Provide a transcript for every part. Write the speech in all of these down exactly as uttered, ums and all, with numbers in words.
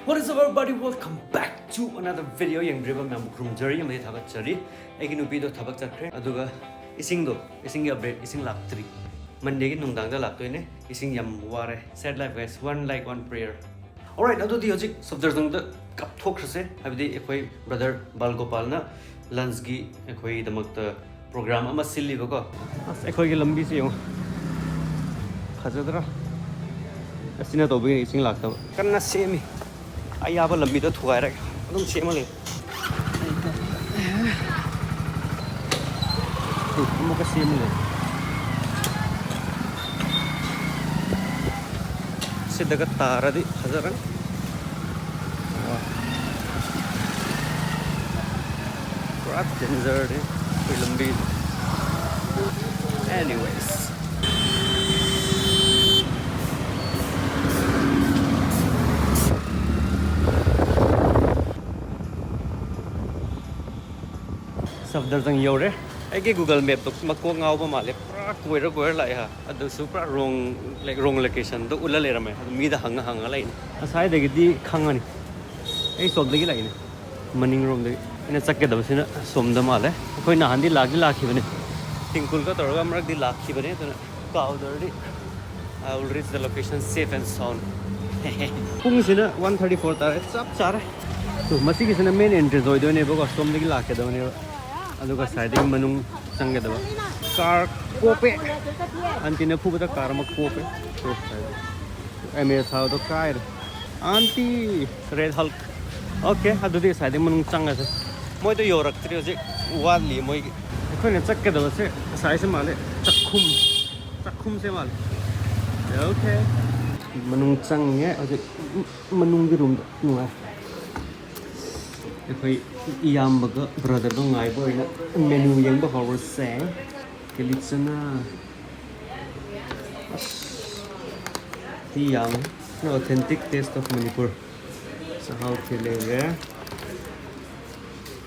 What is up, everybody? Welcome back to another video. ꯌꯦꯡꯕꯤꯔꯤꯕ ꯃꯌꯥꯝꯕꯨ ꯈꯨꯔꯨꯝꯖꯔꯤ ꯑꯃꯗꯤ ꯊꯥꯒꯠꯆꯔꯤ꯫ ꯑꯩꯒꯤ ꯅꯨꯄꯤꯗꯣ ꯊꯕꯛ ꯆꯠꯈ꯭ꯔꯦ, ꯑꯗꯨꯒ ꯏꯁꯤꯡꯗꯣ, ꯏꯁꯤꯡꯒꯤ ꯑꯞꯗꯦꯠ, ꯏꯁꯤꯡ ꯂꯥꯛꯇ꯭ꯔꯤ꯫ ꯃꯟꯗꯦꯒꯤ ꯅꯨꯡꯗꯥꯡꯗ ꯂꯥꯛꯇꯣꯏꯅꯦ꯫ ꯏꯁꯤꯡ ꯌꯥꯝ ꯋꯥꯔꯦ꯫ Sad life, guys. One like, one prayer. Alright, ꯑꯗꯨꯗꯤ ꯍꯧꯖꯤꯛ ꯁꯐꯗꯔꯖꯪꯗ ꯀꯥꯞꯊꯣꯛꯈ꯭ꯔꯁꯦ, ꯍꯥꯏꯕꯗꯤ ꯑꯩꯈꯣꯏ ꯕ꯭ꯔꯗꯔ ꯕꯥꯜ ꯒꯣꯄꯥꯜꯅ ꯂꯟꯁꯀꯤ ꯑꯩꯈꯣꯏꯒꯤꯗꯃꯛꯇ ꯄ꯭ꯔꯣꯒ꯭ꯔꯥꯝ ꯑꯃ ꯁꯤꯜꯂꯤꯕꯀꯣ꯫ ꯑꯁ, ꯑꯩꯈꯣꯏꯒꯤ ꯂꯝꯕꯤꯁꯦ ꯌꯦꯡꯉꯣ, ꯐꯖꯗ꯭ꯔꯥ? ꯑꯁꯤꯅ ꯇꯧꯕꯒꯤ ꯏꯁꯤꯡ ꯂꯥꯛꯇꯕ꯫ ꯀꯟꯅ ꯁꯦꯝꯃꯤ꯫ ꯑꯌꯥꯕ ꯂꯝꯕꯤꯗ ꯊꯨꯒꯥꯏꯔꯒ ꯑꯗꯨꯝ ꯁꯦꯝꯃ ꯂꯩ꯫ ꯑꯃꯨꯛꯀ ꯁꯦꯝꯃ ꯂꯩ꯫ ꯁꯤꯗꯒ ꯇꯥꯔꯗꯤ ꯐꯖꯔꯅꯤ꯫ ꯄꯨꯔꯥ ꯗꯦꯟꯖꯔꯅꯤ ꯑꯩꯈꯣꯏ ꯂꯝꯕꯤ꯫ Anyways, ꯁꯐꯗꯔꯖꯪ ꯌꯧꯔꯦ꯫ ꯑꯩꯒꯤ ꯒꯨꯒꯜ ꯃꯦꯞꯇꯣ ꯃꯀꯣꯛ ꯉꯥꯎꯕ ꯃꯥꯜꯂꯦ, ꯄꯨꯔꯥ ꯀꯣꯏꯔ ꯀꯣꯏꯔ ꯂꯥꯛꯑꯦ ꯍꯥ꯫ ꯑꯗꯨꯁꯨ ꯄꯨꯔꯥ ꯔꯣꯡ, ꯂꯥꯏꯛ, ꯔꯣꯡ ꯂꯣꯀꯦꯁꯟꯗꯣ ꯎꯠꯂ ꯂꯩꯔꯝꯃꯦ꯫ ꯑꯗꯨ ꯃꯤꯗ ꯍꯪꯉ ꯍꯪꯉ ꯂꯩꯅꯤ꯫ ꯉꯁꯥꯏꯗꯒꯤꯗꯤ ꯈꯪꯉꯅꯤ꯫ ꯑꯩ ꯁꯣꯝꯗꯒꯤ ꯂꯥꯛꯏꯅꯦ, ꯃꯅꯤꯡꯔꯣꯝꯗꯒꯤ꯫ ꯑꯩꯅ ꯆꯠꯀꯗꯕꯁꯤꯅ ꯁꯣꯝꯗ ꯃꯥꯜꯂꯦ꯫ ꯑꯩꯈꯣꯏ ꯅꯍꯥꯟꯗꯤ ꯂꯥꯛꯇꯤ ꯂꯥꯛꯈꯤꯕꯅꯦ, ꯇꯤꯡꯀꯨꯜꯒ ꯇꯧꯔꯒ ꯑꯃꯔꯛꯇꯤ ꯂꯥꯛꯈꯤꯕꯅꯦ꯫ ꯑꯗꯨꯅ ꯀꯥꯎꯗ꯭ꯔꯗꯤ I will reach the location safe and sound. ꯄꯨꯡꯁꯤꯅ one thirty four ꯇꯥꯔꯦ, ꯆꯞ ꯆꯥꯔꯦ꯫ ꯑꯗꯨ ꯃꯁꯤꯒꯤꯁꯤꯅ ꯃꯦꯟ ꯑꯦꯟꯇ꯭ꯔꯦꯟꯁ ꯑꯣꯏꯗꯣꯏꯅꯦꯕꯀꯣ, ꯁꯣꯝꯗꯒꯤ ꯂꯥꯛꯀꯗꯕꯅꯦꯕ꯫ ꯑꯗꯨꯒ ꯁꯥꯏꯗꯒꯤ ꯃꯅꯨꯡ ꯆꯪꯒꯗꯕ꯫ ꯀꯥꯔ ꯀꯣꯞꯄꯦ, ꯑꯟꯇꯤꯅ ꯐꯨꯕꯗ ꯀꯥꯔ ꯑꯃ ꯀꯣꯞꯄꯦ꯫ ꯑꯦꯝ ꯑꯦ ꯊꯥꯎꯗꯣ ꯀꯥꯏꯔꯦ꯫ Aunty, red ꯍꯜꯛ꯫ ꯑꯣꯀꯦ, ꯑꯗꯨꯗꯤ ꯁꯥꯏꯗꯒꯤ ꯃꯅꯨꯡ ꯆꯪꯉꯁꯦ꯫ ꯃꯣꯏꯗꯣ ꯌꯧꯔꯛꯇ꯭ꯔꯤ ꯍꯧꯖꯤꯛ, ꯋꯥꯠꯂꯤ ꯃꯣꯏꯒꯤ꯫ ꯑꯩꯈꯣꯏꯅ ꯆꯠꯀꯗꯕꯁꯦ ꯉꯁꯥꯏꯁꯦ ꯃꯥꯜꯂꯦ, ꯆꯥꯛꯈꯨꯝ, ꯆꯥꯛꯈꯨꯝꯁꯦ ꯃꯥꯜꯂꯦ꯫ ꯑꯣꯀꯦ, ꯃꯅꯨꯡ ꯆꯪꯉꯦ ꯍꯧꯖꯤꯛ, ꯃꯅꯨꯡꯒꯤ ꯔꯨꯝꯗ ꯅꯨꯡꯉꯥꯏ꯫ ꯑꯩꯈꯣꯏ ꯏꯌꯥꯝꯕꯒ ꯕ꯭ꯔꯗꯔꯗꯣ ꯉꯥꯏꯕ ꯑꯣꯏꯅ ꯃꯦꯅꯨ ꯌꯦꯡꯕ ꯍꯧꯔꯁꯦ꯫ ꯀꯦꯂꯤꯆꯅꯥ꯫ ꯑꯁ, ꯊꯤ ꯌꯥꯝꯃꯦ꯫ The authentic taste of Manipur. ꯆꯥꯛꯍꯥꯎ ꯊꯤ ꯂꯩꯔꯦ꯫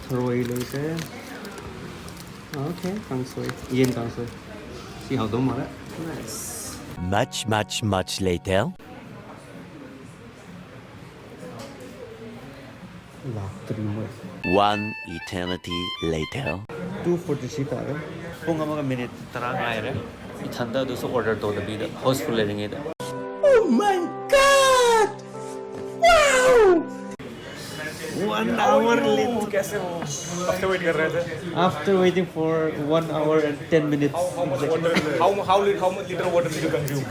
ꯊꯔꯣꯏ ꯂꯩꯔꯦ꯫ ꯑꯣꯀꯦ, ꯀꯥꯡꯁꯣꯏ꯫ ꯌꯦꯟ ꯀꯥꯡꯁꯣꯏ꯫ ꯁꯤ ꯍꯥꯎꯗꯧ ꯃꯥꯜꯂꯦ꯫ Nice. Much, much, much later. ꯂꯥꯛꯇ꯭ꯔꯤ ꯃꯣꯏ꯫ One eternity later. Two forty three ꯇꯥꯔꯦ꯫ ꯄꯨꯡ ꯑꯃꯒ ꯃꯤꯅꯤꯠ ꯇꯔꯥ ꯉꯥꯏꯔꯦ꯫ ꯏꯊꯟꯗ ꯑꯗꯨꯁꯨ ꯑꯣꯔꯗꯔ ꯇꯧꯗꯕꯤꯗ, ꯍꯥꯎꯁꯐꯨꯜ ꯂꯩꯔꯤꯉꯩꯗ꯫ Oh my God! Wow! One hour late. कैसे हो? कब से वेट कर रहे थे? After waiting for one hour and ten minutes. How, how much water? How, how lit-, how much liter water did you consume?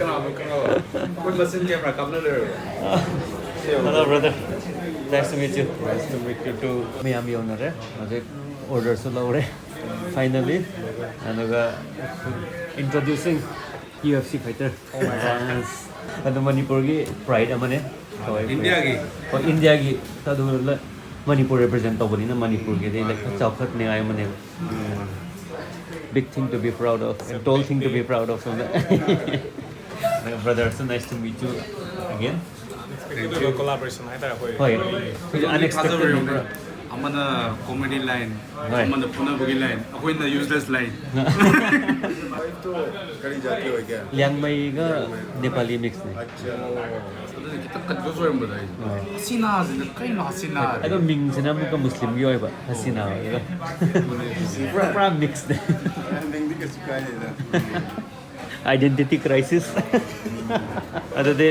कोई machine camera कम ना ले रहे हो? Hello, brother. Nice to meet you. Nice to meet you too. ꯃꯌꯥꯝ ꯌꯧꯅꯔꯦ꯫ ꯍꯧꯖꯤꯛ ꯑꯣꯔꯗꯔꯁꯨ ꯂꯧꯔꯦ꯫ Finally. ꯑꯗꯨꯒ introducing U F C fighter. Oh my God. ꯑꯗꯨ ꯃꯅꯤꯄꯨꯔꯒꯤ pride ꯑꯃꯅꯦ꯫ ꯏꯟꯗꯤꯌꯥꯒꯤ? ꯍꯣꯏ, ꯏꯟꯗꯤꯌꯥꯒꯤ꯫ ꯑꯗꯨ ꯃꯅꯤꯄꯨꯔ represent ꯇꯧꯕꯅꯤꯅ ꯃꯅꯤꯄꯨꯔꯒꯤꯗꯤ, like, ꯆꯥꯎꯈꯠꯅꯤꯡꯉꯥꯏ ꯑꯃꯅꯦꯕ꯫ Big thing to be proud of and tall thing to be proud of. ꯁꯣꯝꯗ꯫ Brother, so nice to meet you again. ꯑꯗꯨꯒ collaboration ꯍꯥꯏꯇꯥꯔꯦ ꯑꯩꯈꯣꯏ꯫ ꯍꯣꯏ, ꯑꯩꯈꯣꯏꯁꯨ unexpected ꯊꯥꯖꯕ ꯅꯦꯕ꯫ ꯑꯃꯅ comedy line, ꯍꯣꯏ꯫ ꯑꯃꯅ ꯐꯨꯅꯕꯒꯤ line, ꯑꯩꯈꯣꯏꯅ useless line꯫ ꯋꯥꯏꯐꯇꯣ ꯀꯔꯤ ꯖꯥꯇꯤ ꯑꯣꯏꯒꯦ? ꯂꯤꯌꯥꯡꯃꯩꯒ ꯅꯦꯄꯥꯂꯤ mix ꯅꯦ꯫ ꯑꯠꯆꯥ꯫ ꯑꯗꯨꯗꯤ ꯈꯤꯇꯪ confuse ꯑꯣꯏꯔꯝꯕꯗ ꯑꯩꯁꯦ꯫ ꯍꯣꯏ꯫ ꯍꯁꯤꯅꯥꯁꯤꯅ ꯀꯩꯅꯣ ꯍꯁꯤꯅꯥ? ꯑꯗꯣ ꯃꯤꯡꯁꯤꯅ ꯑꯃꯨꯛꯀ ꯃꯨꯁꯂꯤꯝꯒꯤ ꯑꯣꯏꯕ, ꯍꯁꯤꯅꯥ ꯑꯣꯏꯔꯒ꯫ ꯄꯨꯔꯥ, ꯄꯨꯔꯥ mix ꯅꯦ꯫ ꯃꯤꯡꯗꯤ ꯀꯩꯁꯨ ꯀꯥꯏꯗꯦꯗ꯫ Identity crisis꯫ ꯑꯗꯨꯗꯤ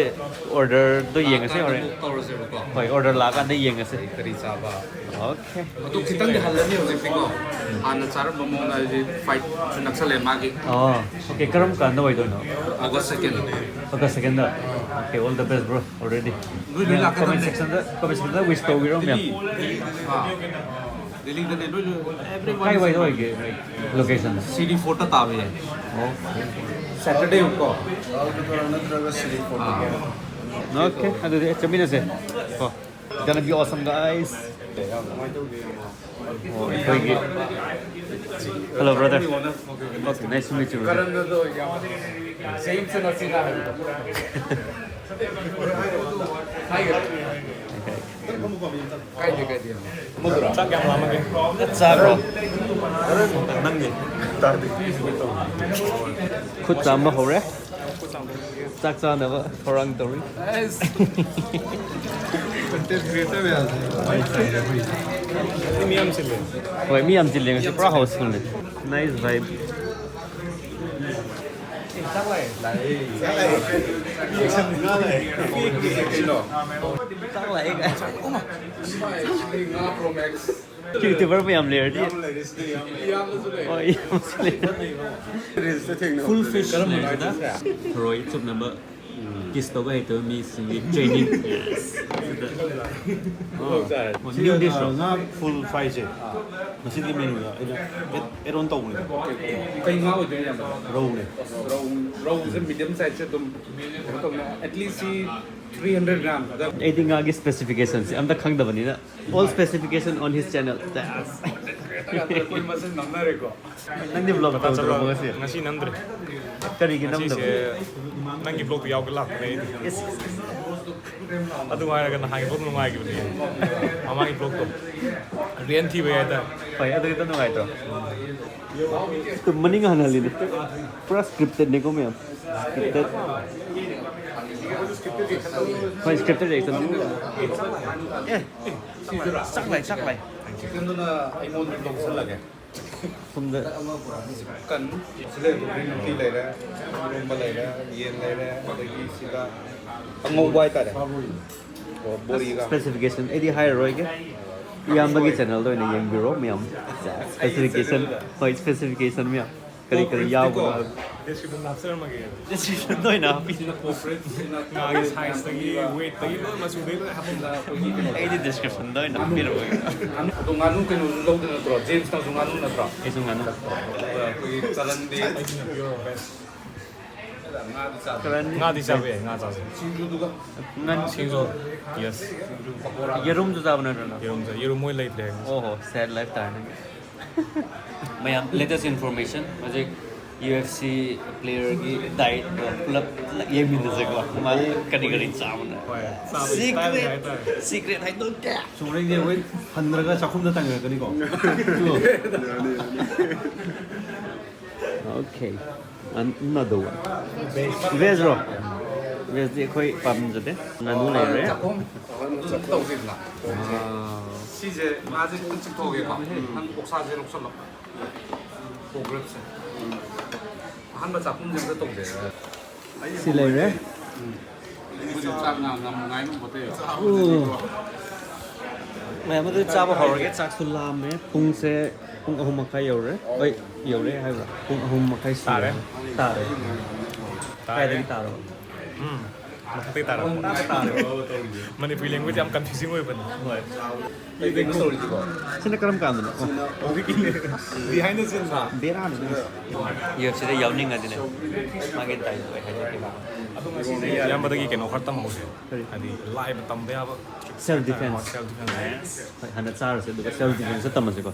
ꯑꯣꯔꯗꯔꯗꯣ ꯌꯦꯡꯉꯁꯦ ꯍꯣꯔꯦꯟ꯫ ꯂꯥꯛꯑꯀꯥꯟꯗ book ꯇꯧꯔꯁꯦꯕꯀꯣ꯫ ꯍꯣꯏ, ꯑꯣꯔꯗꯔ ꯂꯥꯛꯑꯀꯥꯟꯗ ꯌꯦꯡꯉꯁꯦ꯫ ꯀꯔꯤ ꯀꯔꯤ ꯆꯥꯕ? Okay꯫ ꯑꯗꯨ ꯈꯤꯇꯪꯗꯤ ꯍꯜꯂꯅꯤ ꯍꯧꯖꯤꯛꯇꯤꯀꯣ꯫ ꯍꯥꯟꯅ ꯆꯥꯔꯝꯕ ꯃꯑꯣꯡꯗ ꯍꯥꯏꯗꯤ fightꯁꯨ ꯅꯛꯁꯜꯂꯦ ꯃꯥꯒꯤ꯫ ꯑꯣ, okay꯫ ꯀꯔꯝ ꯀꯥꯟꯗ ꯑꯣꯏꯗꯣꯏꯅꯣ? August second꯫ August second꯫ Okay, all the best, bro, already꯫ ꯅꯣꯏ ꯂꯣꯏ ꯂꯥꯛꯀꯗꯕꯅꯦ꯫ Comment sectionꯗ, comment sectionꯗ wish ꯇꯧꯕꯤꯔꯣ ꯃꯌꯥꯝ꯫ ꯗꯦꯜꯂꯤꯗꯅꯦ ꯂꯣꯏ ꯂꯣꯏ, everyone꯫ ꯀꯥꯏ ꯋꯥꯏꯗ ꯑꯣꯏꯒꯦ location? ꯁꯤꯗꯤ ꯐꯣꯔꯠꯇ ꯇꯥꯕ ꯌꯥꯏ꯫ ꯑꯣ꯫ Saturday ꯀꯣ꯫ ꯂꯥꯜ ꯕꯖꯥꯔ ꯅꯠꯇ꯭ꯔꯒ ꯁꯤꯗꯤ ꯐꯣꯔꯠꯇ꯫ ꯑꯥ꯫ Okay, ꯑꯗꯨꯗꯤ ꯆꯠꯃꯤꯟꯅꯁꯦ꯫ ꯀꯣ꯫ Gonna be awesome, guys. ꯑꯣ, ꯑꯩꯈꯣꯏꯒꯤ, hello, brother. Okay, nice to meet you, brother. ꯀꯔꯟꯗꯣ ꯌꯥꯝ same ꯁꯦ ꯅꯁꯤꯅ ꯍꯥꯏꯕꯗꯣ꯫ ꯍꯥꯏꯒꯦ꯫ ꯀꯥꯏꯗꯦ, ꯀꯥꯏꯗꯦ꯫ ꯆꯥꯛ ꯌꯥꯝ ꯂꯥꯝꯃꯒꯦ꯫ ꯆꯥꯈ꯭ꯔꯣ꯫ ꯅꯪꯒꯤ ꯇꯥꯔꯗꯤ꯫ ꯈꯨꯠ ꯆꯥꯝꯕ ꯍꯧꯔꯦ꯫ ꯆꯥꯛ ꯆꯥꯅꯕ ꯊꯧꯔꯥꯡ ꯇꯧꯔꯤ꯫ Content creator ꯃꯌꯥꯝꯁꯦ꯫ ꯃꯤ ꯌꯥꯝ ꯆꯤꯜꯂꯦ꯫ ꯍꯣꯏ, ꯃꯤ ꯌꯥꯝ ꯆꯤꯜꯂꯦ ꯉꯁꯤ, ꯄꯨꯔꯥ ꯍꯥꯎꯁꯐꯨꯜꯅꯦ꯫ Nice vibe꯫ ꯆꯥꯛ ꯂꯥꯛꯑꯦ ꯀꯥꯏ꯫ YouTuber ꯃꯌꯥꯝ ꯂꯩꯔꯗꯤ꯫ ꯍꯣꯏ, ꯌꯥꯝ ꯂꯩ꯫ Full fish ꯂꯩꯔꯦꯗ꯫ ꯊꯔꯣꯏ ꯆꯨꯞꯅꯕ ꯀꯤꯁ ꯇꯧꯕ ꯍꯩꯇꯕ ꯃꯤꯁꯤꯡꯒꯤ ꯇ꯭ꯔꯦꯅꯤꯡ꯫ ꯁꯤꯗ, New dish ꯔꯣ? ꯑ, ꯉꯥ full fry ꯁꯦ ꯉꯁꯤꯒꯤ menu ꯗ ꯑꯩꯅ add on ꯇꯧꯕꯅꯦ꯫ ꯀꯩ ꯉꯥ ꯑꯣꯏꯗꯣꯏꯅꯣ, ꯏꯌꯥꯝꯕ? ꯔꯧꯅꯦ꯫ ꯔꯧ, ꯔꯧꯁꯦ medium size ꯁꯦ ꯑꯗꯨꯝ ꯀꯩꯅꯣ ꯇꯧꯅꯦ, at least ꯁꯤ three hundred gram ꯑꯗ꯫ ꯑꯩꯗꯤ ꯉꯥꯒꯤ specification ꯁꯦ ꯑꯝꯇ ꯈꯪꯗꯕꯅꯤꯅ, all specification on his channel꯫ ꯑꯩꯈꯣꯏ ꯃꯁꯦꯟ ꯅꯝꯅꯔꯦꯀꯣ꯫ ꯅꯪꯗꯤ vlog ꯇꯧꯗ꯭ꯔꯕꯣ ꯉꯁꯤ? ꯉꯁꯤ ꯅꯝꯗ꯭ꯔꯦ꯫ ꯀꯔꯤꯒꯤ ꯅꯝꯗꯕ? ꯉꯁꯤꯁꯦ ꯅꯪꯒꯤ vlog ꯇꯣ ꯌꯥꯎꯒꯦ ꯂꯥꯛꯄꯅꯦ ꯑꯩꯗꯤ꯫ ꯑꯗꯨ ꯍꯥꯏꯔꯒ ꯅꯍꯥꯟꯒꯤ vlog ꯇꯣ ꯅꯨꯡꯉꯥꯏꯈꯤꯕꯅꯦ꯫ ꯃꯃꯥꯡꯒꯤ vlog ꯇꯣ꯫ ꯔꯦꯟ ꯊꯤꯕꯩ ꯍꯥꯏꯇꯥꯔꯦ꯫ ꯍꯣꯏ, ꯑꯗꯨꯒꯤꯗꯣ ꯅꯨꯡꯉꯥꯏꯇ꯭ꯔꯣ? ꯇꯨꯝꯕꯅꯤ ꯉꯍꯥꯟꯍꯜꯂꯤꯅꯦ꯫ ꯄꯨꯔꯥ scripted ꯅꯤꯀꯣ ꯃꯌꯥꯝ꯫ Scripted꯫ ꯍꯣꯏ, scripted reaction꯫ ꯑꯦ, ꯆꯥꯛ ꯂꯥꯏ, ꯆꯥꯛ ꯂꯥꯏ꯫ Chicken ꯗꯨꯅ ꯑꯩꯉꯣꯟꯗ ꯂꯧꯁꯜꯂꯒꯦ꯫ ꯁꯣꯝꯗ Chicken ꯁꯤ ꯂꯩꯔꯦ, green tea ꯂꯩꯔꯦ, ꯏꯔꯣꯝꯕ ꯂꯩꯔꯦ, ꯌꯦꯟ ꯂꯩꯔꯦ, ꯑꯗꯒꯤ ꯁꯤꯗ ꯑꯉꯧꯕ ꯍꯥꯏꯇꯥꯔꯦ꯫ ꯑꯣ, ꯕꯣꯔꯤꯒ꯫ Specification ꯑꯩꯗꯤ ꯍꯥꯏꯔꯔꯣꯏꯒꯦ꯫ ꯏꯌꯥꯝꯕꯒꯤ channel ꯗ ꯑꯣꯏꯅ ꯌꯦꯡꯕꯤꯔꯣ ꯃꯌꯥꯝ꯫ Specification꯫ ꯍꯣꯏ, specification ꯃꯌꯥꯝ꯫ ꯀꯔꯤ ꯀꯔꯤ ꯌꯥꯎꯕꯅꯣ ꯍꯥꯏꯕ꯫ Description ꯗ ꯍꯥꯞꯆꯔꯝꯃꯒꯦ꯫ Description ꯗ ꯑꯣꯏꯅ ꯍꯥꯞꯄꯤ꯫ ꯁꯤꯅ pork rib, ꯁꯤꯅ ꯉꯥꯒꯤ size ꯇꯒꯤ weight ꯇꯒꯤ ꯂꯣꯏ ꯃꯆꯨꯗꯒꯤ ꯂꯣꯏ ꯍꯥꯞꯄꯝꯃꯒꯦ꯫ ꯑꯩꯗꯤ description ꯗ ꯑꯣꯏꯅ ꯍꯥꯞꯄꯤꯔꯝꯃꯒꯦ꯫ ꯑꯗꯣ ꯉꯥꯅꯨ ꯀꯩꯅꯣꯁꯨ ꯂꯧꯗꯣꯏ ꯅꯠꯇ꯭ꯔꯣ? James ꯅꯪꯁꯨ ꯉꯥꯅꯨ ꯅꯠꯇ꯭ꯔꯣ? ꯑꯩꯁꯨ ꯉꯥꯅꯨ꯫ ꯑꯩꯈꯣꯏꯒꯤ ꯀꯔꯟꯗꯤ ꯑꯩꯁꯤꯅ pure veg꯫ ꯉꯥꯗꯤ ꯆꯥꯗꯦ꯫ ꯀꯔꯟ ꯉꯥꯗꯤ ꯆꯥꯕ ꯌꯥꯏ, ꯉꯥ ꯆꯥꯁꯦ꯫ ꯁꯤꯡꯖꯨꯗꯨꯒ ꯉꯥꯅꯨ꯫ ꯁꯤꯡꯖꯨ꯫ Yes꯫ ꯌꯦꯔꯨꯝꯁꯨ ꯆꯥꯕ ꯅꯠꯇ꯭ꯔꯣ ꯅꯪ? ꯌꯦꯔꯨꯝ ꯆꯥꯏ꯫ ꯌꯦꯔꯨꯝ ꯃꯣꯏ ꯂꯩꯇ꯭ꯔꯦ ꯉꯁꯤ꯫ ꯑꯣꯍꯣ, sad life ꯇꯥꯔꯦ ꯅꯪꯒꯤ꯫ ꯃꯌꯥꯝ, latest information ꯍꯧꯖꯤꯛ UFC player ꯒꯤ diet ꯇꯣ ꯄꯨꯂꯞ ꯌꯦꯡꯃꯤꯟꯅꯁꯦꯀꯣ꯫ ꯃꯥ ꯀꯔꯤ ꯀꯔꯤ ꯆꯥꯕꯅꯣ? ꯍꯣꯏ, ꯆꯥꯕꯒꯤ Secret! style ꯍꯥꯏꯇꯥꯔꯦ꯫ Secret ꯍꯥꯏꯗꯣꯛꯀꯦ! ꯁꯨꯝ ꯍꯣꯔꯦꯟꯗꯤ ꯑꯩꯈꯣꯏ ꯍꯟꯗ꯭ꯔꯒ ꯆꯥꯛꯈꯨꯝꯗ ꯇꯥꯏꯅꯔꯛꯀꯅꯤꯀꯣ꯫ Okay. Another one. Veg ꯔꯣ? Veg ꯗꯤ ꯑꯩꯈꯣꯏ ꯄꯥꯝꯖꯗꯦ꯫ ꯉꯥꯅꯨ ꯂꯩꯔꯦ꯫ ꯆꯥꯛꯈꯨꯝ ꯇꯧꯁꯤꯗꯅ꯫ ꯁꯤꯁꯦ ꯉꯥꯁꯦ ꯈꯤꯇꯪ ꯆꯤꯡꯊꯣꯛꯑꯒꯦꯀꯣ꯫ ꯅꯪ ꯑꯣꯛꯁꯥꯁꯦ ꯂꯧꯁꯜꯂꯣ꯫ ꯄ꯭ꯔꯣꯒ꯭ꯔꯦꯁꯁꯦ꯫ ꯑꯍꯥꯟꯕ ꯆꯥꯛꯈꯨꯝꯁꯦ ꯑꯝꯇ ꯇꯧꯁꯦ꯫ ꯁꯤ ꯂꯩꯔꯦ꯫ ꯑꯩꯕꯨꯗꯤ ꯆꯥꯛ ꯉꯥ ꯉꯝ ꯉꯥꯏ ꯉꯝꯕ ꯇꯧ꯫ ꯃꯌꯥꯝ ꯑꯗꯨ ꯆꯥꯕ ꯍꯧꯔꯒꯦ꯫ ꯆꯥꯛꯁꯨ ꯂꯥꯝꯃꯦ꯫ ꯄꯨꯡꯁꯦ ꯄꯨꯡ ꯑꯍꯨꯝ ꯃꯈꯥꯏ ꯌꯧꯔꯦ꯫ ꯍꯣꯏ, ꯌꯧꯔꯦ ꯍꯥꯏꯕ꯭ꯔꯥ? ꯄꯨꯡ ꯑꯍꯨꯝ ꯃꯈꯥꯏ ꯁꯨꯔꯦ꯫ ꯇꯥꯔꯦ꯫ ꯇꯥꯔꯦ꯫ ꯀꯥꯏꯗꯒꯤ ꯇꯥꯔꯕ? ꯎꯝ꯫ ꯃꯊꯛꯇꯩ ꯇꯥꯔꯛꯄ꯫ ꯃꯅꯤꯄꯨꯔꯤ language ꯌꯥꯝ confusing ꯑꯣꯏꯕꯅꯤ꯫ ꯍꯣꯏ꯫ ꯀꯩꯅꯣ ꯇꯧꯔꯤꯁꯤꯕꯣ? ꯁꯤꯅ ꯀꯔꯝ ꯀꯥꯟꯗꯅꯣ? ꯑꯣ, Behind the scenes. ꯕꯦꯔꯥꯅꯤꯅꯦ꯫ ꯌꯨ ꯑꯦꯐ ꯁꯤꯗ ꯌꯥꯎꯅꯤꯡꯉꯗꯤꯅꯦ, ꯃꯥꯒꯤ ꯗꯥꯏꯠꯇꯣ ꯑꯩ ꯍꯥꯏꯖꯔꯛꯀꯦꯕ꯫ ꯏꯌꯥꯝꯕꯗꯒꯤ ꯀꯩꯅꯣ ꯈꯔ ꯇꯝꯍꯧꯁꯦ꯫ ꯀꯔꯤ? ꯍꯥꯏꯗꯤ ꯂꯥꯏꯕ ꯇꯝꯕ ꯌꯥꯕ꯫ Self defense꯫ Self defense꯫ ꯍꯣꯏ, ꯍꯥꯟꯅ ꯆꯥꯔꯁꯦ, ꯑꯗꯨꯒ self defense ꯇꯝꯃꯁꯤꯀꯣ꯫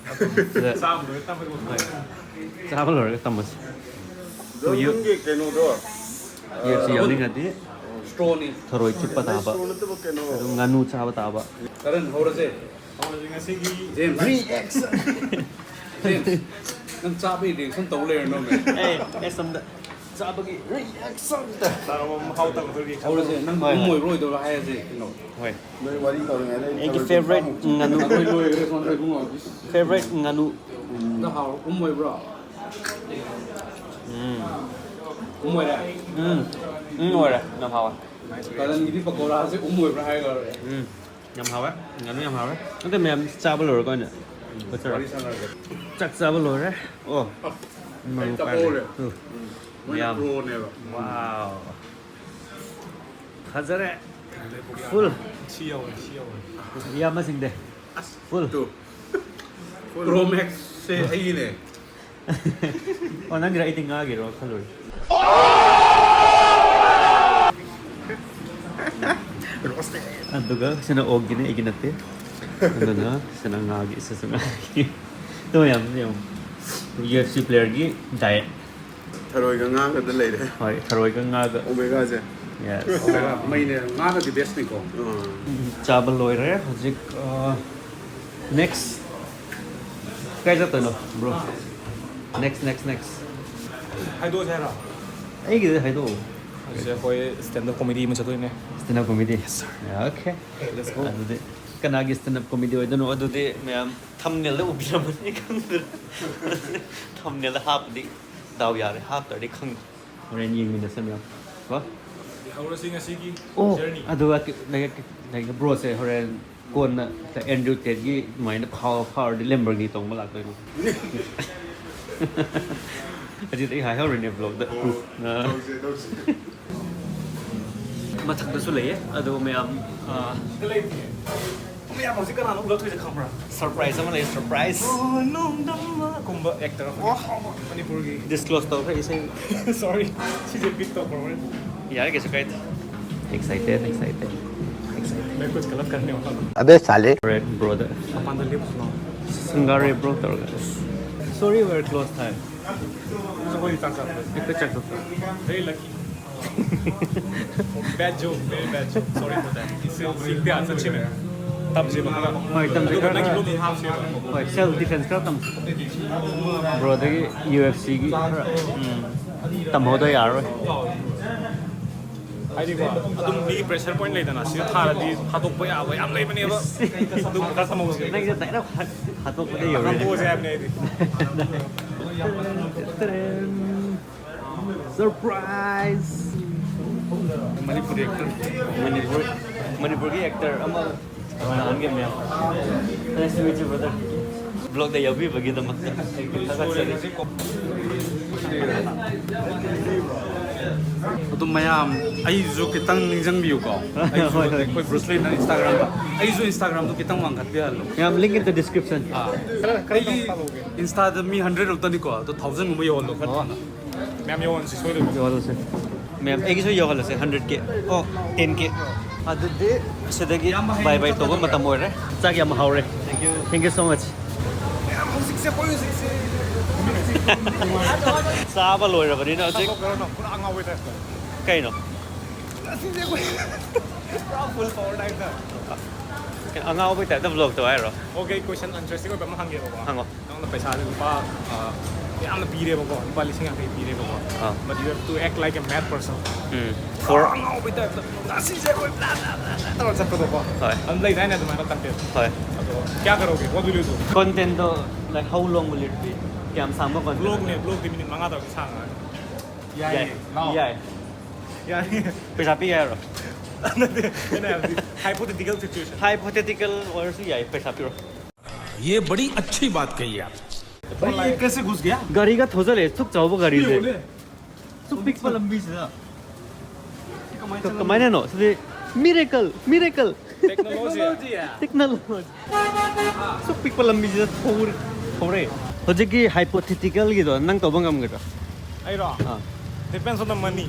ꯁꯤꯗ ꯆꯥꯕ ꯂꯣꯏꯔ ꯇꯝꯕ꯫ ꯆꯥꯕ ꯂꯣꯏꯔꯒ ꯇꯝꯃꯁꯤ꯫ So, you ꯅꯪꯒꯤ ꯀꯩꯅꯣꯗꯣ ꯌꯨ ꯑꯦꯐ ꯁꯤ ꯌꯥꯎꯅꯤꯡꯉꯗꯤ ꯁ꯭ꯇ꯭ꯔꯣꯅꯤ꯫ ꯊꯔꯣꯏ ꯆꯨꯞꯄ ꯇꯥꯕ꯫ ꯅꯠꯇꯕ ꯀꯩꯅꯣ ꯑꯗꯨꯝ ꯉꯥꯅꯨ ꯆꯥꯕ ꯇꯥꯕ꯫ ꯀꯔꯟ ꯍꯧꯔꯁꯦ꯫ ꯉꯁꯤꯒꯤ ꯖꯦꯝꯁ꯫ ꯖꯦꯝꯁ, ꯅꯪ ꯆꯥꯕꯒꯤ reaction ꯇꯧ ꯂꯩꯔꯅꯣꯃꯦ꯫ ꯑꯦ, ꯑꯦ, ꯁꯣꯝꯗ ꯆꯥꯕꯒꯤ reaction꯫ ꯆꯥꯔꯕ ꯃꯍꯥꯎ ꯇꯪꯗꯣꯏꯒꯤ꯫ ꯍꯧꯔꯁꯦ, ꯅꯪ ꯍꯣꯏ, ꯎꯝ ꯍꯣꯏ꯫ ꯑꯣꯏꯕ꯭ꯔꯥ ꯑꯣꯏꯗꯕ꯭ꯔꯥ ꯍꯥꯏꯔꯁꯦ ꯀꯩꯅꯣ꯫ ꯍꯣꯏ꯫ ꯅꯣꯏ ꯋꯥꯔꯤ ꯇꯧꯔꯤꯉꯩꯗ ꯑꯩ ꯑꯩꯒꯤ ꯊꯔꯣꯏ favorite ꯉꯥꯅꯨ꯫ ꯑꯩꯈꯣꯏ ꯂꯣꯏꯈ꯭ꯔꯦ ꯁꯣꯝꯗ ꯏꯕꯨꯡꯉꯣ꯫ Favorite ꯉꯥꯅꯨ꯫ ꯅꯪ ꯍꯥꯎ ꯎꯝ ꯑꯣꯏꯕ꯭ꯔꯣ? ꯎꯝ꯫ ꯎꯝ ꯑꯣꯏꯔꯦ꯫ ꯎꯝ꯫ ꯎꯝ ꯑꯣꯏꯔꯦ꯫ ꯌꯥꯝ ꯍꯥꯎꯋꯦ꯫ ꯀꯔꯟꯒꯤꯗꯤ ꯄꯀꯣꯔꯥꯁꯦ ꯎꯝ ꯑꯣꯏꯕ꯭ꯔꯥ ꯍꯥꯏꯔꯒ ꯂꯣꯏꯔꯦ꯫ ꯎꯝ꯫ ꯌꯥꯝ ꯍꯥꯎꯋꯦ꯫ ꯉꯥꯅꯨ ꯌꯥꯝ ꯍꯥꯎꯋꯦ꯫ ꯑꯗꯣ ꯃꯌꯥꯝ ꯆꯥꯕ ꯂꯣꯏꯔꯒ ꯑꯣꯏꯅ ꯆꯠꯆꯔꯣ꯫ ꯋꯥꯔꯤ ꯁꯥꯟꯅꯔꯁꯦ꯫ ꯆꯥꯛ ꯆꯥꯕ ꯂꯣꯏꯔꯦ꯫ ꯑꯣ꯫ ꯃꯔꯨ ꯆꯥꯛ ꯄꯥꯏꯔꯦ꯫ ꯂꯣꯏꯔꯦ꯫ ꯎꯝ꯫ ꯃꯣꯏꯅ ꯌꯥꯝ꯫ ꯄ꯭ꯔꯣꯅꯦꯕ꯫ Wow꯫ ꯐꯖꯔꯦ꯫ Full꯫ ꯁꯤ ꯌꯧꯔꯦ, ꯁꯤ ꯌꯧꯔꯦ꯫ ꯏꯌꯥꯝꯕꯁꯤꯡꯗꯤ꯫ Full꯫ ꯇꯨ꯫ ꯄ꯭ꯔꯣ ꯃꯦꯛꯁꯁꯦ ꯑꯩꯒꯤꯅꯦ꯫ ꯑꯣ, ꯅꯪꯒꯤꯔ? ꯑꯩꯗꯤ ꯉꯥꯒꯤꯔꯣ ꯈꯜꯂꯨꯔꯦ꯫ ꯑꯗꯨꯒ ꯁꯤꯅ ꯑꯣꯛꯒꯤꯅꯦ, ꯑꯩꯒꯤ ꯅꯠꯇꯦ꯫ ꯑꯗꯨꯅ ꯁꯤꯅ ꯉꯥꯒꯤ, ꯁꯤꯁꯨ ꯉꯥꯒꯤ꯫ ꯑꯗꯨ ꯃꯌꯥꯝꯗꯨ ꯌꯦꯡꯉꯨ꯫ U F C playerꯒꯤ diet꯫ ꯊꯔꯣꯏꯒ ꯉꯥꯒꯗ ꯂꯩꯔꯦ꯫ ꯍꯣꯏ, ꯊꯔꯣꯏꯒ ꯉꯥꯒ꯫ ꯑꯣꯃꯦꯒꯥꯁꯦ꯫ Yes꯫ ꯃꯩꯅꯦ, ꯉꯥꯅꯗꯤ bestꯅꯤꯀꯣ꯫ ꯑꯥ꯫ ꯎꯝ, ꯆꯥꯕ ꯂꯣꯏꯔꯦ꯫ ꯍꯧꯖꯤꯛ, ꯑ, next ꯀꯥꯏ ꯆꯠꯇꯣꯏꯅꯣ, bro? Next, next, next꯫ ꯍꯥꯏꯗꯣꯛꯑꯁꯦ ꯍꯥꯏꯔꯣ? ꯑꯩꯒꯤꯗꯤ ꯍꯥꯏꯗꯣꯛꯑꯣ꯫ ꯍꯧꯖꯤꯛ ꯑꯩꯈꯣꯏ stand up comedy ꯑꯃ ꯆꯠꯇꯣꯏꯅꯦ꯫ Stand up comedy. Okay. Let's go. ꯑꯗꯨꯗꯤ ꯀꯅꯥꯒꯤ stand up comedy ꯑꯣꯏꯗꯣꯏꯅꯣ? ꯑꯗꯨꯗꯤ ꯃꯌꯥꯝ thumbnail ꯗ ꯎꯕꯤꯔꯝꯃꯅꯤ, ꯈꯪꯗ꯭ꯔꯦ꯫ Thumbnail ꯗ ꯍꯥꯞꯄꯗꯤ ꯗꯥꯎ ꯌꯥꯔꯦ, ꯍꯥꯞꯇ꯭ꯔꯗꯤ ꯈꯪꯗ꯭ꯔꯦ꯫ ꯍꯣꯔꯦꯟ ꯌꯦꯡꯃꯤꯟꯅꯁꯦ ꯃꯌꯥꯝ꯫ ꯀꯣ? ꯍꯧꯔꯁꯤ ꯉꯁꯤꯒꯤ ꯑꯣ, journey. ꯑꯗꯨꯒ ꯀ-, ꯂꯩ-, ꯂꯩ-, ꯕ꯭ꯔꯣꯁꯦ ꯍꯣꯔꯦꯟ ꯀꯣꯟꯅ Andrew Tate ꯒꯤ ꯑꯗꯨꯃꯥꯏꯅ ꯐꯥꯎ-, ꯐꯥꯎꯔꯗꯤ Lamborghini ꯇꯣꯡꯕ ꯂꯥꯛꯇꯣꯏꯅꯤ꯫ ꯑꯁꯤꯗꯤ ꯑꯩ ꯍꯥꯏꯍꯧꯔꯤꯅꯦ vlog ꯗ꯫ ꯑꯥ꯫ ꯃꯊꯛꯇꯁꯨ ꯂꯩꯌꯦ, ꯑꯗꯣ ꯃꯌꯥꯝ, ꯑꯥ, ꯃꯌꯥꯝ ꯍꯧꯖꯤꯛ ꯀꯅꯥꯅꯣ ꯎꯠꯂꯛꯇꯣꯏꯁꯦ ꯈꯪꯕ꯭ꯔꯥ? Surprise ꯑꯃ ꯂꯩ, surprise꯫ ꯀꯨꯝꯕ actor ꯑꯃ꯫ ꯃꯅꯤꯄꯨꯔꯒꯤ꯫ Disclose ꯇꯧꯈ꯭ꯔꯦ ꯏꯁꯩ꯫ Sorry, ꯁꯤꯁꯦ beep ꯇꯧꯈ꯭ꯔꯕꯅꯦ꯫ ꯌꯥꯔꯦ, ꯀꯩꯁꯨ ꯀꯥꯏꯗꯦ꯫ Excited, excited, excited꯫ मैं कुछ गलत करने वाला हूँ। अबे साले। Red bro ꯗ꯫ ꯃꯄꯥꯟꯗ ꯂꯦꯞꯄꯨꯁꯤ ꯂꯥꯎ꯫ Sangare bro ꯇꯧꯔꯒ꯫ Sorry, we're close time. ꯑꯩꯈꯣꯏꯗꯤ ꯆꯥꯛ ꯆꯥꯕ꯫ ꯑꯩꯈꯣꯏ ꯆꯥꯛ ꯆꯥꯕ꯫ Very lucky. Bad joke, very bad joke. Sorry for that. ꯁꯤꯡꯗꯦ, ꯁꯤꯡꯗꯦ, ꯁꯤꯡꯗꯦ꯫ ꯇꯝꯁꯦꯕ ꯈꯔ꯫ ꯍꯣꯏ, ꯇꯝꯁꯦ ꯑꯗꯨꯒ ꯈꯔ, ꯅꯪꯒꯤ ꯈꯔ꯫ ꯂꯣꯟ ꯍꯥꯞꯁꯦꯕ꯫ ꯍꯣꯏ, self defense ꯈꯔ ꯇꯝꯁꯦ꯫ Bro ꯗꯒꯤ U F C ꯒꯤ ꯈꯔ, ꯎꯝ, ꯇꯝꯍꯧꯗ ꯌꯥꯔꯔꯣꯏ꯫ ꯍꯥꯏꯗꯤꯀꯣ, ꯑꯗꯨꯝ ꯃꯤꯒꯤ pressure point ꯂꯩꯗꯅ, ꯁꯤꯗ ꯊꯥꯔꯗꯤ ꯍꯥꯠꯇꯣꯛꯄ ꯌꯥꯕ ꯌꯥꯝ ꯂꯩꯕꯅꯦꯕ꯫ ꯑꯗꯨꯝꯕ ꯈꯔ ꯇꯝꯍꯧꯁꯦ꯫ ꯅꯪꯁꯦ direct ꯍꯥꯠ-, ꯍꯥꯠꯇꯣꯛꯄꯗ ꯌꯧꯔꯦꯅꯦ꯫ ꯍꯥꯠꯇꯣꯛꯑꯁꯦ ꯍꯥꯏꯕꯅꯦ ꯑꯩꯗꯤ꯫ Surprise! ꯃꯅꯤꯄꯨꯔꯤ actor꯫ ꯃꯅꯤꯄꯨꯔ, ꯃꯅꯤꯄꯨꯔꯒꯤ actor ꯑꯃ ꯅꯍꯥꯟꯒꯤ ꯃꯌꯥꯝ꯫ Nice to meet you, brother. Vlog ꯗ ꯌꯥꯎꯕꯤꯕꯒꯤꯗꯃꯛꯇ ꯊꯥꯒꯠꯆꯔꯤ꯫ ꯑꯗꯨꯝ ꯃꯌꯥꯝ ꯑꯩꯁꯨ ꯈꯤꯇꯪ ꯅꯤꯡꯁꯤꯡꯕꯤꯌꯨꯀꯣ꯫ ꯑꯩꯁꯨ ꯍꯣꯏ, ꯍꯣꯏ꯫ ꯑꯩꯈꯣꯏ ꯕ꯭ꯔꯨꯁꯂꯤꯅ Instagram ꯗ, ꯑꯩꯁꯨ Instagram ꯗꯣ ꯈꯤꯇꯪ ꯋꯥꯡꯈꯠꯄꯤꯍꯜꯂꯣ꯫ ꯃꯌꯥꯝ, link in the description. ꯑꯥ, ꯑꯩꯒꯤ Insta ꯗ ꯃꯤ hundred ꯃꯨꯛꯇꯅꯤꯀꯣ, ꯑꯗꯣ thousand ꯒꯨꯝꯕ ꯌꯧꯍꯜꯂꯣ ꯈꯔ ꯊꯨꯅ꯫ ꯃꯌꯥꯝ ꯌꯧꯍꯟꯁꯤ ꯁꯣꯏꯗꯕꯤ꯫ ꯌꯧꯍꯜꯂꯁꯦ꯫ ꯃꯌꯥꯝ, ꯑꯩꯒꯤꯁꯨ ꯌꯧꯍꯜꯂꯁꯦ, hundred K꯫ ꯑꯣ, ten K꯫ ꯑꯗꯨꯗꯤ ꯁꯤꯗꯒꯤ bye bye ꯇꯧꯕ ꯃꯇꯝ ꯑꯣꯏꯔꯦ꯫ ꯆꯥꯛ ꯌꯥꯝ ꯍꯥꯎꯔꯦ꯫ Thank you꯫ Thank you so much꯫ ꯃꯌꯥꯝ ꯍꯧꯖꯤꯛꯁꯦ, ꯑꯩꯈꯣꯏ ꯍꯧꯖꯤꯛꯁꯦ꯫ ꯆꯥꯕ ꯂꯣꯏꯔꯕꯅꯤꯅ ꯍꯧꯖꯤꯛ꯫ ꯄꯨꯔꯥ ꯑꯉꯥꯎꯕꯩ type ꯇ꯫ ꯀꯩꯅꯣ? ꯑꯁꯤꯁꯦ ꯑꯩꯈꯣꯏ ꯄꯨꯔꯥ full power type ꯇ꯫ ꯑꯉꯥꯎꯕꯩ type ꯇ vlog ꯇꯧ ꯍꯥꯏꯔꯣ? Okay, question interesting ꯑꯣꯏꯕ ꯑꯃ ꯍꯪꯒꯦꯕꯀꯣ꯫ ꯍꯪꯉꯣ꯫ ꯅꯪꯅ ꯄꯩꯁꯥꯁꯦ ꯂꯨꯄꯥ, ꯑ, ꯌꯥꯝꯅ ꯄꯤꯔꯦꯕꯀꯣ, ꯂꯨꯄꯥ ꯂꯤꯁꯤꯡ ꯌꯥꯡꯈꯩ ꯄꯤꯔꯦꯕꯀꯣ. ꯑꯥ. But you have to act like a mad person. ꯎꯝ. ꯄꯨꯔꯥ ꯑꯉꯥꯎꯕꯩ ꯇꯥꯏꯞꯇ ꯉꯁꯤꯁꯦ ꯑꯩꯈꯣꯏ blah blah blah blah ꯇꯧꯔ ꯆꯠꯄꯗꯣꯀꯣ. ꯍꯣꯏ. ꯑꯗꯨꯝ ꯂꯩꯗꯥꯏꯅꯦ ꯑꯗꯨꯃꯥꯏꯅ content. ꯍꯣꯏ. ꯑꯗꯣ क्या करोगे? What will you do? Contentꯗꯣ, like, how long will it be? ꯀꯌꯥꯝ ꯁꯥꯡꯕ content? Vlogꯅꯦ, vlogꯗꯤ ꯃꯤꯅꯤꯠ ꯃꯉꯥ ꯇꯔꯨꯛ ꯁꯥꯡꯉꯒ. ꯌꯥꯏ. ꯂꯥꯛꯑꯣ. ꯌꯥꯏ. ꯌꯥꯅꯤ. ꯄꯩꯁꯥ ꯄꯤꯒꯦ ꯍꯥꯏꯔꯣ? ꯅꯠꯇꯦ, ꯑꯩꯅ ꯍꯥꯏꯕꯗꯤ hypothetical situation. Hypothetical ꯑꯣꯏꯔꯁꯨ ꯌꯥꯏ, ꯄꯩꯁꯥ ꯄꯤꯔꯣ. ये बड़ी अच्छी बात कही आप. भाई, ये कैसे घुस गया? ꯒꯥꯔꯤꯒ ꯊꯧꯖꯜꯂꯛꯑꯦ, ꯁꯨꯛ ꯆꯥꯎꯕ ꯒꯥꯔꯤꯁꯦ. ꯁꯨꯛ ꯄꯤꯛꯄ ꯂꯝꯕꯤꯁꯤꯗ. ꯀꯃꯥꯏꯅꯅꯣ? ꯁꯤꯗꯤ miracle, miracle. Technology. Technology. ꯁꯨꯛ ꯄꯤꯛꯄ ꯂꯝꯕꯤꯁꯤꯗ ꯊꯧꯔꯦ. ꯊꯧꯔꯦ. ꯍꯧꯖꯤꯛꯀꯤ hypotheticalꯒꯤꯗꯣ ꯅꯪ ꯇꯧꯕ ꯉꯝꯒꯗ꯭ꯔꯣ? ꯑꯩꯔꯣ? ꯑꯥ. Depends on the money.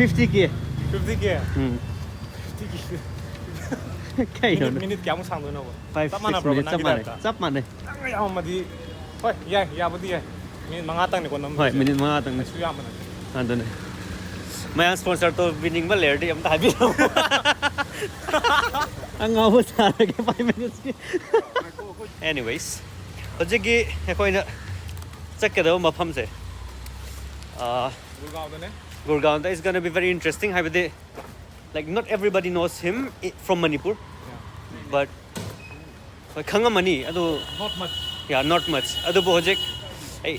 fifty K. fifty K. Um. fifty K. ꯀꯩꯅꯣ? ꯃꯤꯅꯤꯠ ꯃꯤꯅꯤꯠ ꯀꯌꯥꯃꯨꯛ ꯁꯥꯡꯗꯣꯏꯅꯣꯕ? Five, ꯆꯞ six ꯃꯥꯟꯅꯕ꯭ꯔꯣ? minutes ꯆꯞ ꯅꯪꯒꯤ ꯃꯥꯟꯅꯩ. typeꯇ? ꯆꯞ ꯃꯥꯟꯅꯩ. ꯅꯪ ꯌꯥꯝꯃꯗꯤ ꯍꯣꯏ, ꯌꯥꯏ, ꯌꯥꯕꯨꯗꯤ ꯌꯥꯏ. ꯃꯤꯅꯤꯠ ꯃꯉꯥꯇꯪꯅꯤꯀꯣ ꯅꯝꯗꯣꯏꯁꯦ. ꯍꯣꯏ, ꯃꯤꯅꯤꯠ ꯃꯉꯥꯇꯪꯅꯤ. ꯀꯩꯁꯨ ꯌꯥꯝꯕ ꯅꯠꯇꯦ. ꯑꯗꯨꯅꯦ. ꯃꯌꯥꯝ sponsor ꯇꯧꯕꯤꯅꯤꯡꯕ ꯂꯩꯔꯗꯤ ꯑꯝꯇ ꯍꯥꯏꯕꯤꯔꯛꯑꯣ. ꯑꯉꯥꯎꯕ ꯁꯥꯔꯒꯦ five minutesꯀꯤ. Anyways, ꯍꯧꯖꯤꯛꯀꯤ ꯑꯩꯈꯣꯏꯅ ꯆꯠꯀꯗꯕ ꯃꯐꯝꯁꯦ, ꯑꯥ, ꯒꯨꯔꯒꯥꯎꯗꯅꯦ. ꯒꯨꯔꯒꯥꯎꯟꯗ is gonna be very interesting. ꯍꯥꯏꯕꯗꯤ, like, not everybody knows him i- from Manipur, but ꯍꯣꯏ, ꯈꯪꯉꯝꯃꯅꯤ ꯑꯗꯨ. Not much. Yeah, not much. ꯑꯗꯨꯕꯨ ꯍꯧꯖꯤꯛ ꯑꯩ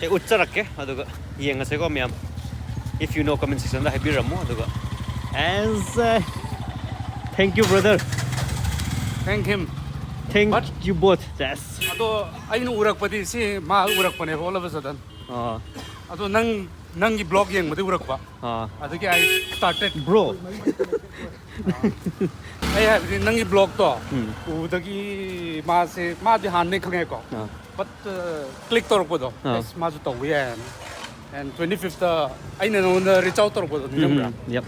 ꯑꯩ ꯎꯠꯆꯔꯛꯀꯦ, ꯑꯗꯨꯒ ꯌꯦꯡꯉꯁꯦꯀꯣ ꯃꯌꯥꯝ. If you know, comment sectionꯗ ꯍꯥꯏꯕꯤꯔꯝꯃꯣ. ꯑꯗꯨꯒ, as uh, thank you, brother. Thank him. Thank But- you both. Yes. ꯑꯗꯣ ꯑꯩꯅ ꯎꯔꯛꯄꯗꯤ ꯁꯤ ꯃꯥ ꯎꯔꯛꯄꯅꯦꯕ all of a sudden. ꯑꯥ. ꯑꯗꯣ ꯅꯪ ꯅꯪꯒꯤ vlog ꯌꯦꯡꯕꯗꯤ ꯎꯔꯛꯄ. ꯑꯥ. ꯑꯗꯒꯤ I started. Bro. ꯑꯩ ꯍꯥꯏꯕꯗꯤ ꯅꯪꯒꯤ vlogꯇꯣ ꯎꯝ. ꯎꯕꯗꯒꯤ ꯃꯥꯁꯦ, ꯃꯥꯗꯤ ꯍꯥꯟꯅꯗꯩ ꯈꯪꯉꯦꯀꯣ. ꯑꯥ. But click ꯇꯧꯔꯛꯄꯗꯣ, ꯑꯥ. ꯑꯁ, ꯃꯥꯁꯨ ꯇꯧꯕ ꯌꯥꯏꯅ. And twenty fifthꯇ ꯑꯩꯅ ꯅꯉꯣꯟꯗ reach out ꯇꯧꯔꯛꯄꯗꯣ ꯅꯤꯡꯁꯤꯡꯕ꯭ꯔꯥ? ꯎꯝ, yep.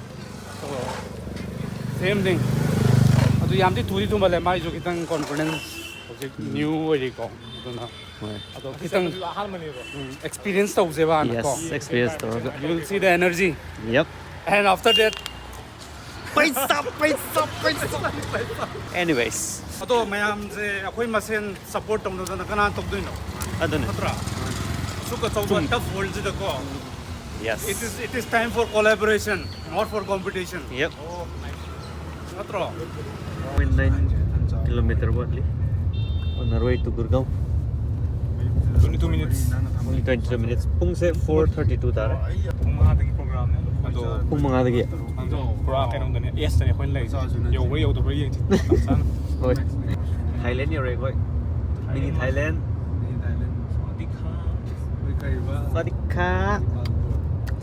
Same thing. ꯑꯗꯨ ꯌꯥꯝꯗꯤ ꯊꯨꯗꯤ ꯊꯨꯃꯜꯂꯦ, ꯃꯥꯏꯁꯨ ꯈꯤꯇꯪ confidence ꯍꯧꯖꯤꯛ new ꯑꯣꯏꯔꯤꯀꯣ, ꯑꯗꯨꯅ ꯍꯣꯏ. ꯑꯗꯣ ꯈꯤꯇꯪ ꯑꯗꯨꯁꯨ ꯑꯍꯥꯟꯕꯅꯦꯕ. experience ꯇꯧꯁꯦꯕ ꯍꯥꯟꯅꯀꯣ. Yes, experience ꯇꯧꯔꯒ. You will see the energy. Yep. And after that, ꯄꯩꯁꯥ, ꯄꯩꯁꯥ, ꯄꯩꯁꯥ. Anyways. ꯑꯗꯣ ꯃꯌꯥꯝꯁꯦ ꯑꯩꯈꯣꯏ ꯃꯁꯦꯟ support ꯇꯧꯅꯗꯅ ꯀꯅꯥ ꯇꯧꯗꯣꯏꯅꯣ? ꯑꯗꯨꯅꯦ. ꯅꯠꯇ꯭ꯔꯥ? ꯑꯆꯧꯕ ꯇꯐ ꯋꯥꯔꯜꯁꯤꯗꯀꯣ, Yes. It is, it is time for collaboration, not for competition. Yep. ꯅꯠꯇ꯭ꯔꯣ? Point nine kilometer ꯋꯥꯠꯂꯤ. On the way to Gurgaon. Twenty two minutes. Only twenty two minutes. ꯄꯨꯡꯁꯦ four thirty two ꯇꯥꯔꯦ. ꯄꯨꯡ ꯃꯉꯥꯗꯒꯤ ꯄ꯭ꯔꯣꯒ꯭ꯔꯥꯝꯅꯦ ꯑꯗꯣ ꯄꯨꯡ ꯃꯉꯥꯗꯒꯤ. ꯄꯨꯔꯥ ꯀꯩꯅꯣꯝꯗꯅꯦ, ꯑꯦꯁꯇꯅꯦ ꯑꯩꯈꯣꯏꯅ ꯂꯩꯔꯤꯁꯦ꯫ ꯌꯧꯕ꯭ꯔꯥ ꯌꯧꯗꯕ꯭ꯔꯥ ꯌꯦꯡꯁꯤ ꯃꯇꯝ ꯆꯥꯅ꯫ ꯍꯣꯏ. ꯊꯥꯏꯂꯦꯟ ꯌꯧꯔꯦ ꯑꯩꯈꯣꯏ. Mini Thailand. ꯁ꯭ꯋꯥꯗꯤꯈꯥ.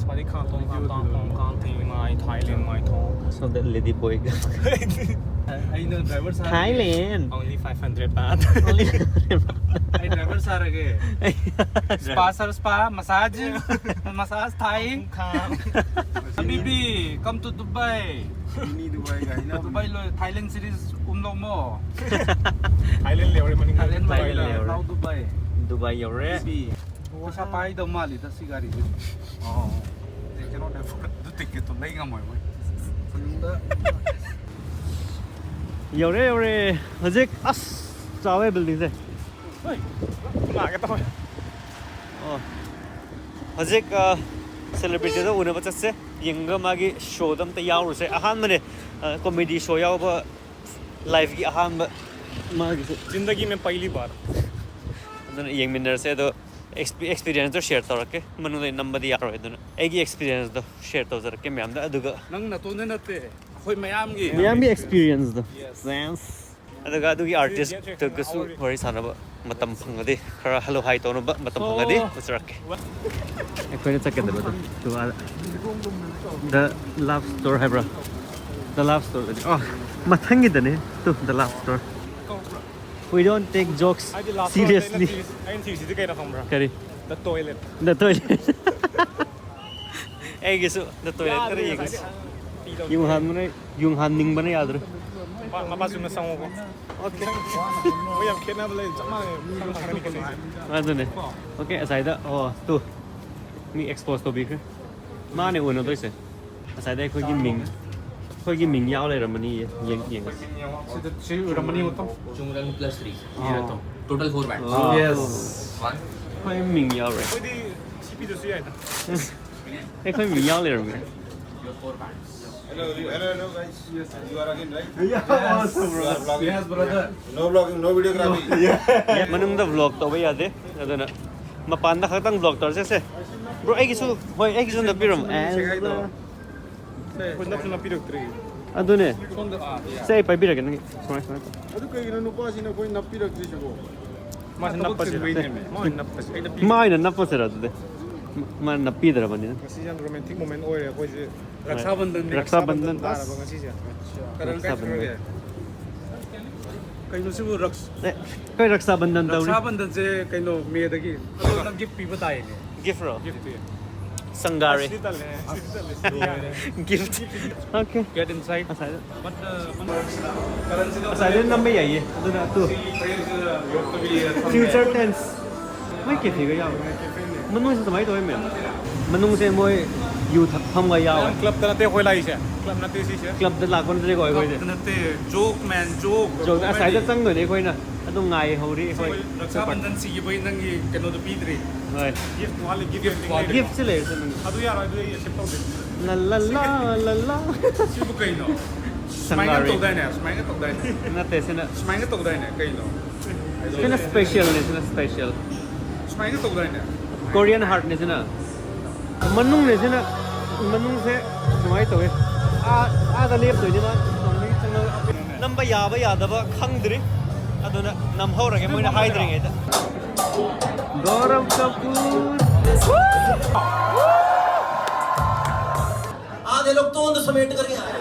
ꯁ꯭ꯋꯥꯗꯤꯈꯥ ꯇꯣꯡ ꯇꯥꯡ ꯇꯥꯡ ꯇꯣꯡ ꯇꯥꯡ ꯊꯦꯡ ꯃꯥꯏ ꯊꯥꯏꯂꯦꯟ ꯃꯥꯏ ꯊꯣꯡ꯫ ꯁꯣꯝꯗ ꯂꯦꯗꯤ ꯕꯣꯏꯒ. ꯑꯩꯅ ꯗ꯭ꯔꯥꯏꯚꯔ ꯁꯥꯔꯒꯦ꯫ Thailand. Only five hundred baht. ꯑꯩ ꯗ꯭ꯔꯥꯏꯚꯔ ꯁꯥꯔꯒꯦ꯫ Spa, sir, spa, massage, massage, Thai. Habibi, come to Dubai. Mini Dubai ꯀꯥꯏꯅ꯫ Dubai ꯂꯣꯏ Thailand series ꯎꯝ ꯂꯧꯃꯣ꯫ ꯊꯥꯏꯂꯦꯟ ꯂꯩꯍꯧꯔꯦ ꯃꯅꯤꯡꯗ꯫ Thailand Thailand ꯂꯩꯍꯧꯔꯦ꯫ ꯂꯩꯍꯧꯔꯦ꯫ Now Dubai. ꯗꯨꯕꯥꯏ ꯌꯧꯔꯦ. Habibi. ꯄꯩꯁꯥ ꯄꯥꯏꯗꯧ ꯃꯥꯜꯂꯤꯗ ꯁꯤ ꯒꯥꯔꯤꯁꯦ꯫ ꯑꯣ꯫ ꯑꯗꯨ ꯇꯤꯛꯀꯦꯠꯇꯣ ꯂꯩ ꯉꯝꯃꯣꯏ ꯃꯣꯏ꯫ ꯌꯧꯔꯦ ꯌꯧꯔꯦ ꯍꯧꯖꯤꯛ ꯑꯁ ꯆꯥꯎꯋꯦ building ꯁꯦ꯫ ꯂꯥꯛꯑꯒꯦ ꯇꯧꯋꯦ꯫ ꯑꯣ ꯍꯧꯖꯤꯛ ꯁꯦꯂꯤꯕ꯭ꯔꯤꯇꯤꯗ ꯎꯅꯕ ꯆꯠꯁꯦ꯫ ꯌꯦꯡꯉꯒ ꯃꯥꯒꯤ ꯁꯣꯗ ꯑꯝꯇ ꯌꯥꯎꯔꯨꯁꯦ꯫ ꯑꯍꯥꯟꯕꯅꯦ ꯀꯣꯃꯦꯗꯤ ꯁꯣ ꯌꯥꯎꯕ ꯂꯥꯏꯐꯀꯤ ꯑꯍꯥꯟꯕ ꯃꯥꯒꯤꯁꯨ꯫ ꯖꯤꯟꯗꯒꯤ ꯃꯦ ꯄꯍꯂꯤ ꯕꯥꯔ꯫ ꯑꯗꯨꯅ ꯌꯦꯡꯃꯤꯟꯅꯔꯁꯦ꯫ ꯑꯗꯣ ꯑꯦꯛꯁꯄꯤꯔꯤꯌꯦꯟꯁꯇꯣ ꯁꯤꯌꯔ ꯇꯧꯔꯛꯀꯦ꯫ ꯃꯅꯨꯡꯗ ꯅꯝꯕꯗꯤ ꯌꯥꯔꯣꯏ꯫ ꯑꯗꯨꯅ ꯑꯩꯒꯤ ꯑꯦꯛꯁꯄꯤꯔꯤꯌꯦꯟꯁꯇꯣ ꯁꯤꯌꯔ ꯇꯧꯖꯔꯛꯀꯦ ꯃꯌꯥꯝꯗ꯫ ꯑꯗꯨꯒ ꯅꯪ ꯅꯇꯣꯟꯗ ꯅꯠꯇꯦ, ꯑꯩꯈꯣꯏ ꯃꯌꯥꯝꯒꯤ꯫ ꯃꯌꯥꯝꯒꯤ ꯑꯦꯛꯁꯄꯤꯔꯤꯌꯦꯟꯁꯇꯣ꯫ Thanks. ꯑꯗꯨꯒ ꯑꯗꯨꯒꯤ ꯑꯥꯔꯇꯤꯁꯇꯨꯒꯁꯨ ꯋꯥꯔꯤ ꯁꯥꯟꯅꯕ ꯃꯇꯝ ꯐꯪꯉꯗꯤ, ꯈꯔ hello hi ꯇꯧꯅꯕ ꯃꯇꯝ ꯐꯪꯉꯗꯤ ꯎꯠꯆꯔꯛꯀꯦ꯫ ꯑꯩꯈꯣꯏꯅ ꯆꯠꯀꯗꯕꯗꯣ ꯇꯨ ꯑꯥꯗ꯫ The Love Store ꯍꯥꯏꯕ꯭ꯔꯥ? The Love Store. ꯑꯣ ꯃꯊꯪꯒꯤꯗꯅꯦ two The Love Store. We don't take jokes seriously. ꯑꯩꯅ ꯊꯤꯔꯤꯁꯤꯗꯤ ꯀꯩꯅꯣ ꯈꯪꯕ꯭ꯔꯥ? ꯀꯔꯤ? The toilet. The toilet. ꯑꯩꯒꯤꯁꯨ The toilet ꯈꯔ ꯌꯦꯡꯉꯁꯤ꯫ ꯌꯨꯡ ꯍꯥꯟꯕꯅ ꯌꯨꯡ ꯍꯥꯟꯅꯤꯡꯕꯅ ꯌꯥꯗ꯭ꯔꯦ꯫ ꯃꯄꯥ ꯆꯨꯝꯅ ꯆꯪꯉꯣꯀꯣ꯫ Okay. ꯃꯣꯏ ꯌꯥꯝ ꯈꯦꯠꯅꯕ ꯂꯩ꯫ ꯆꯞ ꯃꯥꯟꯅꯩ꯫ ꯈꯪꯉꯝꯒꯅꯤ ꯀꯩꯅꯣ꯫ ꯑꯗꯨꯅꯦ꯫ Okay, ꯑꯁꯥꯏꯗ ꯑꯣ ꯇꯨ ꯃꯤ expose ꯇꯧꯕꯤꯈ꯭ꯔꯦ꯫ ꯃꯥꯅꯦ ꯎꯅꯗꯣꯏꯁꯦ꯫ ꯉꯁꯥꯏꯗ ꯑꯩꯈꯣꯏꯒꯤ ꯃꯤꯡ ꯑꯩꯈꯣꯏꯒꯤ ꯃꯤꯡ ꯌꯥꯎ ꯂꯩꯔꯝꯃꯅꯤ꯫ ꯌꯦꯡ ꯌꯦꯡꯉꯁꯤ꯫ ꯁꯤꯗ ꯁꯤ ꯎꯔꯝꯃꯅꯤ ꯃꯐꯝ꯫ Chungrang plus three. Zero. Total four band. Wow. Yes. One. ꯑꯩꯈꯣꯏ ꯃꯤꯡ ꯌꯥꯎꯔꯦ꯫ ꯑꯩꯈꯣꯏꯗꯤ ꯁꯤ ꯄꯤꯗꯁꯨ ꯌꯥꯏꯗ꯫ ꯑꯩꯈꯣꯏ ꯃꯤꯡ ꯌꯥꯎ ꯂꯩꯔꯝꯃꯦ꯫ Hello, hello, hello, guys. You are again, right? Yeah, awesome, You are brother. vlogging? Yes, brother. No vlogging, no videography. ꯃꯅꯨꯡꯗ vlog ꯇꯧꯕ ꯌꯥꯗꯦ, ꯑꯗꯨꯅ ꯃꯄꯥꯟꯗ ꯈꯛꯇꯪ vlog ꯇꯧꯔꯁꯦ꯫ ꯁꯦ, bro, ꯑꯩꯒꯤꯁꯨ, ꯍꯣꯏ, ꯑꯩꯒꯤꯁꯨ ꯅꯞꯄꯤꯔꯝꯃꯣ꯫ ꯑꯩꯈꯣꯏ ꯅꯞꯁꯨ ꯅꯞꯄꯤꯔꯛꯇ꯭ꯔꯤ꯫ ꯑꯗꯨꯅꯦ꯫ ꯁꯣꯝꯗ, ꯑꯥ, yeah. ꯁꯦ, ꯑꯩ ꯄꯥꯏꯕꯤꯔꯒꯦ ꯅꯪꯒꯤ꯫ ꯁꯨꯃꯥꯏ, ꯁꯨꯃꯥꯏ ꯇꯧ꯫ ꯑꯗꯨ ꯀꯩꯒꯤꯅꯣ ꯅꯨꯄꯥꯁꯤꯅ ꯑꯩꯈꯣꯏ ꯅꯞꯄꯤꯔꯛꯇ꯭ꯔꯤꯁꯤꯕꯣ? ꯃꯥ ꯊꯕꯛ ꯅꯞꯄꯁꯦ ꯆꯤꯟꯕꯩꯅꯦꯃꯤ꯫ ꯃꯥ ꯑꯣꯏꯅ ꯅꯞꯄꯁꯦ꯫ ꯑꯩ ꯅꯞꯄꯤ-, ꯃꯥ ꯑꯣꯏꯅ ꯅꯞꯄꯁꯤꯔ ꯑꯗꯨꯗꯤ? ꯃꯥ ꯅꯞꯄꯤꯗ꯭ꯔꯕꯅꯤꯅ꯫ ꯉꯁꯤꯁꯦ ꯌꯥꯝ romantic moment ꯑꯣꯏꯔꯦ ꯑꯩꯈꯣꯏꯁꯦ꯫ ꯔꯛꯁꯥꯕꯟꯙꯟ꯫ ꯔꯛꯁꯥꯕꯟꯙꯟ ꯇꯥꯔꯕ ꯉꯁꯤꯁꯦ꯫ ꯀꯅꯥ ꯔꯛꯁꯥꯕꯟꯙꯟ꯫ ꯀꯥꯏ ꯆꯠꯈ꯭ꯔꯒꯦ? ꯀꯩꯅꯣ ꯁꯤꯕꯨ ꯔꯛꯁ-, ꯑꯦ, ꯑꯩꯈꯣꯏ ꯔꯛꯁꯥꯕꯟꯙꯟ ꯇꯧꯔꯤ꯫ ꯔꯛꯁꯥꯕꯟꯙꯟꯁꯦ ꯀꯩꯅꯣ ꯃꯦꯗꯒꯤ꯫ ꯑꯗꯣ ꯅꯪ gift ꯄꯤꯕ ꯇꯥꯏꯅꯦ꯫ Gift ꯔꯣ? Gift ꯄꯤ꯫ ꯁꯪꯒꯥꯔꯦ꯫ ꯁꯤꯗꯤ ꯇꯜꯂꯦ꯫ ꯁꯤꯗꯤ ꯇꯜꯂꯦ꯫ ꯁꯤꯗꯤ ꯌꯥꯔꯦ꯫ Gift꯫ Okay꯫ Get inside. ꯑꯁꯥꯏꯗ꯫ But, uh, ꯀꯔꯟꯁꯤꯗ ꯑꯁꯥꯏꯗ ꯅꯝꯕ ꯌꯥꯏꯌꯦ꯫ ꯑꯗꯨꯅ ꯑꯗꯨ꯫ ꯁꯤꯒꯤ frameꯁꯤꯗ ꯌꯣꯛꯇꯕꯤ ꯊꯝꯃꯦ꯫ Future tense꯫ ꯃꯣꯏ cafe ꯒ ꯌꯥꯎꯋꯦ꯫ ꯃꯅꯨꯡꯁꯤ ꯀꯃꯥꯏꯅ ꯇꯧꯋꯦ, ꯃꯦꯝ? ꯃꯅꯨꯡꯁꯦ ꯃꯣꯏ ꯌꯨ ꯊꯛꯐꯝꯒ ꯌꯥꯎꯋꯦ꯫ ꯃꯌꯥꯝ club ꯇ ꯅꯠꯇꯦ ꯑꯩꯈꯣꯏ ꯂꯥꯛꯏꯁꯦ꯫ Club ꯅꯠꯇꯦ ꯁꯤꯁꯦ꯫ Club ꯇ ꯂꯥꯛꯄ ꯅꯠꯇ꯭ꯔꯦꯀꯣ ꯑꯩꯈꯣꯏꯗꯤ꯫ Club ꯇ ꯅꯠꯇꯦ꯫ Joke, man, joke. Joke, ꯑꯁꯥꯏꯗ ꯆꯪꯗꯣꯏꯅꯦ ꯑꯩꯈꯣꯏꯅ꯫ ꯑꯗꯨ ꯉꯥꯏꯍꯧꯔꯤ ꯑꯩꯈꯣꯏ꯫ ꯑꯩꯈꯣꯏ ꯔꯛꯁꯥꯕꯟꯙꯟ ꯁꯤꯈꯤꯕꯒꯤ ꯅꯪꯒꯤ ꯀꯩꯅꯣꯗꯣ ꯄꯤꯗ꯭ꯔꯤ꯫ ꯍꯣꯏ꯫ Gift ꯋꯥꯠꯂꯤ, gift ꯋꯥꯠꯂꯤ꯫ Gift ꯁꯤ ꯂꯩꯔꯁꯨ ꯑꯗꯨꯝ꯫ ꯑꯗꯨ ꯌꯥꯔꯣꯏ, ꯑꯗꯨ ꯑꯩ accept ꯇꯧꯗꯦ꯫ ꯂ ꯂ ꯂ ꯂ ꯂ꯫ ꯁꯤꯕꯨ ꯀꯩꯅꯣ? ꯁꯨꯃꯥꯏꯅ ꯁꯪꯒꯥꯔꯦ꯫ ꯇꯧꯗꯥꯏꯅꯦ? ꯁꯨꯃꯥꯏꯅ ꯇꯧꯗꯥꯏꯅꯦ? ꯅꯠꯇꯦ, ꯁꯤꯅ, ꯁꯨꯃꯥꯏꯅ ꯇꯧꯗꯥꯏꯅꯦ? ꯀꯩꯅꯣ? ꯁꯤꯅ special ꯅꯦ, ꯁꯤꯅ special꯫ ꯁꯨꯃꯥꯏꯅ ꯇꯧꯗꯥꯏꯅꯦ? Korean heart ꯅꯦ ꯁꯤꯅ꯫ ꯃꯅꯨꯡꯅꯦ ꯁꯤꯅ, ꯃꯅꯨꯡꯁꯦ ꯁꯨꯃꯥꯏꯅ ꯇꯧꯋꯦ꯫ ꯑꯥ, ꯑꯥꯗ ꯂꯦꯞꯇꯣꯏꯅꯦ ꯃꯥ꯫ ꯑꯁꯣꯝꯗꯒꯤ ꯆꯪꯉꯒ ꯅꯝꯕ ꯌꯥꯕ ꯌꯥꯗꯕ ꯈꯪꯗ꯭ꯔꯤ, ꯑꯗꯨꯅ ꯅꯝꯍꯧꯔꯒꯦ ꯃꯣꯏꯅ ꯍꯥꯏꯗ꯭ꯔꯤꯉꯩꯗ꯫ ꯒꯧꯔꯕ ꯀꯄꯨꯔ꯫ आधे लोग तोंद समेट करके आए।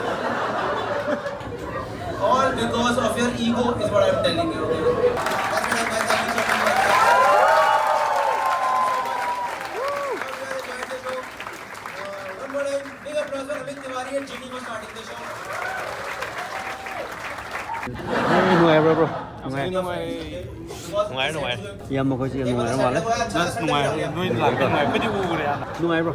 All because of your ego is what I am telling you. One more time, big applause for Amit Tiwari and Jimmy for starting the show. ꯅꯨꯡꯉꯥꯏꯕ꯭ꯔꯥ, bro? ꯅꯨꯡꯉꯥꯏ꯫ ꯅꯨꯡꯉꯥꯏ, ꯅꯨꯡꯉꯥꯏ꯫ ꯏꯌꯥꯝꯕ ꯈꯣꯏꯁꯨ ꯌꯥꯝ ꯅꯨꯡꯉꯥꯏꯔ ꯃꯥꯜꯂꯦ꯫ ꯑꯁ, ꯅꯨꯡꯉꯥꯏ꯫ ꯅꯣꯏ ꯂꯥꯛꯄ ꯅꯨꯡꯉꯥꯏ꯫ ꯑꯩꯈꯣꯏꯗꯤ ꯎꯈ꯭ꯔꯦ ꯍꯥꯟꯅ꯫ ꯅꯨꯡꯉꯥꯏꯕ꯭ꯔꯣ?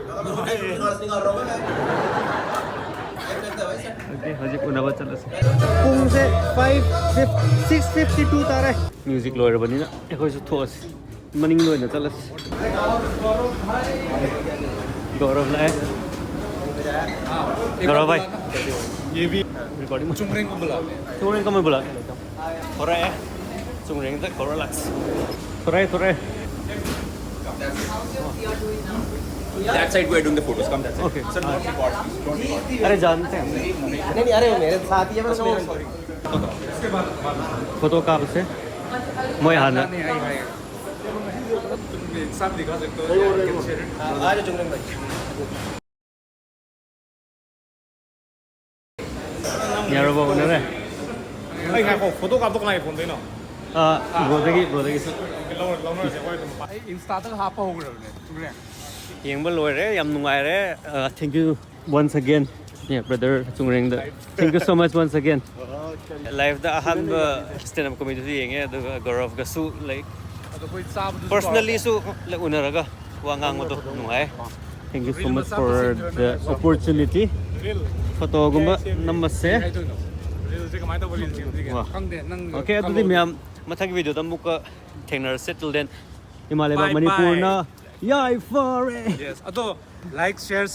Okay, ꯍꯧꯖꯤꯛ ꯎꯅꯕ ꯆꯠꯂꯁꯦ꯫ ꯄꯨꯡꯁꯦ five fifty, six fifty two ꯇꯥꯔꯦ꯫ Music ꯂꯣꯏꯔꯕꯅꯤꯅ ꯑꯩꯈꯣꯏꯁꯨ ꯊꯣꯛꯑꯁꯤ꯫ ꯃꯅꯤꯡꯗ ꯑꯣꯏꯅ ꯆꯠꯂꯁꯤ꯫ ꯒꯧꯔꯕ ꯂꯥꯛꯑꯦ꯫ ꯒꯧꯔꯕ ꯚꯥꯏ꯫ ये भी ꯔꯦꯀꯣꯔꯗꯤꯡ꯫ चुंगरेंग को बुलाते हैं। ꯆꯨꯡꯔꯦꯡ ꯀꯃꯥꯏ ꯕꯨꯂꯥ? ꯊꯣꯔꯛꯑꯦ꯫ ꯆꯨꯡꯔꯦꯡꯗ ꯒꯧꯔ ꯂꯥꯛꯁꯤ꯫ ꯊꯣꯔꯛꯑꯦ, ꯊꯣꯔꯛꯑꯦ꯫ That side we're doing the photos. Come that side. Okay. Sir, don't record, please. Don't record. ꯑꯔꯦ ꯖꯥꯟ ꯇꯦ ꯍꯝ. नहीं नहीं, अरे मेरे साथ ही है, बस मेरे ꯐꯣꯇꯣ ꯀꯥꯞꯄꯁꯦ꯫ ꯃꯣꯏ ꯍꯥꯟꯅ꯫ तुम एक साथ दिखा सकते हो। आ जाओ चुंगरेंग भाई। ꯌꯥꯔꯕꯣ, ꯎꯅꯔꯦ? ꯑꯩ ꯉꯥꯏꯈꯣ, ꯐꯣꯇꯣ ꯀꯥꯞꯄ ꯀꯅꯥꯒꯤ ꯐꯣꯟꯗꯩꯅꯣ? ꯑ, ꯕ꯭ꯔꯣꯗꯒꯤ, ꯕ꯭ꯔꯣꯗꯒꯤ꯫ ꯂꯧꯔ- ꯂꯧꯅꯔꯁꯦ ꯑꯩꯈꯣꯏ ꯑꯗꯨꯝ꯫ ꯑꯩ ꯏꯟꯁꯇꯥꯗꯒ ꯍꯥꯞꯄ ꯍꯧꯈ꯭ꯔꯕꯅꯦ, ꯆꯨꯝꯃꯦ꯫ ꯌꯦꯡꯕ ꯂꯣꯏꯔꯦ, ꯌꯥꯝ ꯅꯨꯡꯉꯥꯏꯔꯦ꯫ Uh, thank you once again, yeah, brother ꯆꯨꯡꯔꯦꯡꯗ꯫ Thank you so much once again. Life ꯇ ꯑꯍꯥꯟꯕ stand up comedy ꯁꯨ ꯌꯦꯡꯉꯦ, ꯑꯗꯨꯒ ꯒꯧꯔꯕꯒꯁꯨ, like, ꯑꯗꯣ ꯑꯩꯈꯣꯏ ꯆꯥꯕꯗꯨꯁꯨ personally ꯁꯨ, like, ꯎꯅꯔꯒ ꯋꯥ ꯉꯥꯡꯕꯗꯣ ꯅꯨꯡꯉꯥꯏ꯫ Thank you so much for the opportunity. Real ꯐꯣꯇꯣꯒꯨꯝꯕ ꯅꯝꯃꯁꯦ꯫ ꯍꯥꯏꯗꯣꯏꯅꯣ? ꯔꯤꯜꯁꯦ ꯀꯃꯥꯏꯅ ꯇꯧꯕ ꯔꯤꯜ ꯁꯦꯝꯁꯤꯒꯦ? ꯋꯥ꯫ ꯈꯪꯗꯦ, ꯅꯪ Okay, ꯑꯗꯨꯗꯤ ꯈꯜꯂꯣ꯫ ꯃꯌꯥꯝ ꯃꯊꯪꯒꯤ video ꯗ ꯑꯃꯨꯛꯀ ꯊꯦꯡꯅꯔꯁꯦ꯫ Till then, ꯏꯃꯥ ꯂꯩꯕꯥꯛ Bye ꯃꯅꯤꯄꯨꯔꯅ bye. ꯌꯥꯏꯐꯔꯦ꯫ Yes. ꯑꯗꯣ like, share,